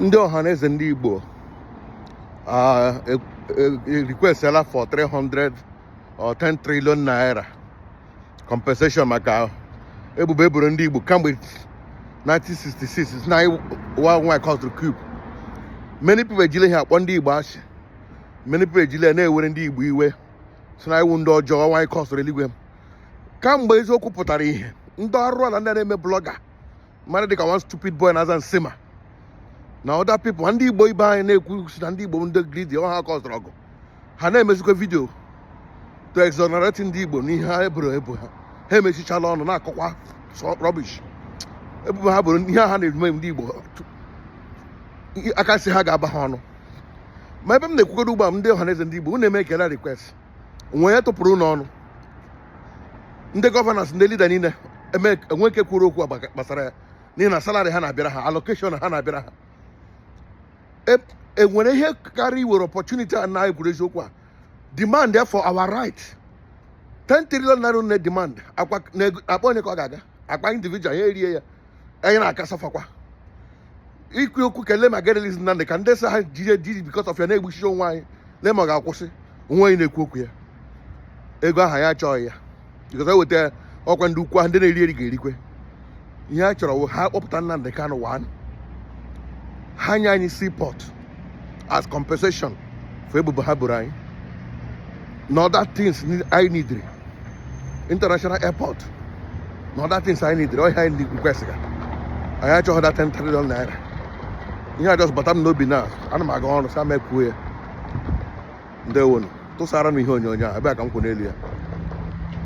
Ndị Ọhaneze Ndị Igbo requestela for 300 or 10 trillion naira compensation maka ebubo eboro ndị Igbo kamgbe 1966 na nwa nwa caused coup. Many people ejile ihe akpọ ndị Igbo asị. Many people ejile na-ewere ndị Igbo iwe, si na iwu ndị ọjọọ nwaanyị kọsụrụ eluigwe. Kamgbe eziokwu pụtara ihe, ndị ọrụ ala, ndị na-eme blogger, mmadụ dịka one stupid boy na-aza Nsima na other people, ndị Igbo ibe anyị na-ekwu si na ndị Igbo ndị greedy ọha kọsụrụ ọgụ. Ha na-emezikwa video to exonerate ndị Igbo n'ihe ha eboro ebo ha. Ha emechichala ọnụ na-akọkwa rubbish. Ebubo ha bụrụ ihe ha na-eme ndị Igbo aka si ha ga-aba ha ọnụ. Ma ebe m na-ekwugodo ugbu a, ndị Ọhaneze Ndị Igbo, unu eme ekele request onwe ya tụpụrụ unu ọnụ. Ndị governors, ndị leader niile eme enwe nke kwuru okwu gbasara ya, n'ihi na salary ha na-abịara ha, allocation ha na-abịara ha. Enwere ihe karịa iwere opportunity a na-ekwuru eziokwu a, demand ya for our right? 10 trillion naira na demand akwa akpa onye ka ọ ga-aga akpa individual ya erie ya. Anyị na-aka safakwa ikwu okwu kelee ma get Nnamdị ka ndị sị ha jide jiri because of ya na-egbuchichi onwe anyị. Lee ma ọ ga-akwụsị onwe onye na-ekwu okwu ya. Ego aha ya achọghị ya, because eweta ya, ọkwa ndị ukwu ahụ, ndị na-eri eri ga-erikwe. Ihe a chọrọ wụ ha kpọpụta Nnamdị Kanụ one, ha nye anyị seaport as compensation for ebubo ha boro anyị na other things anyị needri, international airport na other things anyị needri. Ọhịa anyị request ga anyị achọghị that 10 trillion naira. Ihe a just bata m n'obi na ana m aga ọrụ sa mekwuo ya. Ndewonu, tụsara m ihe onyonyo a ebe a ka m kwụ n'elu ya.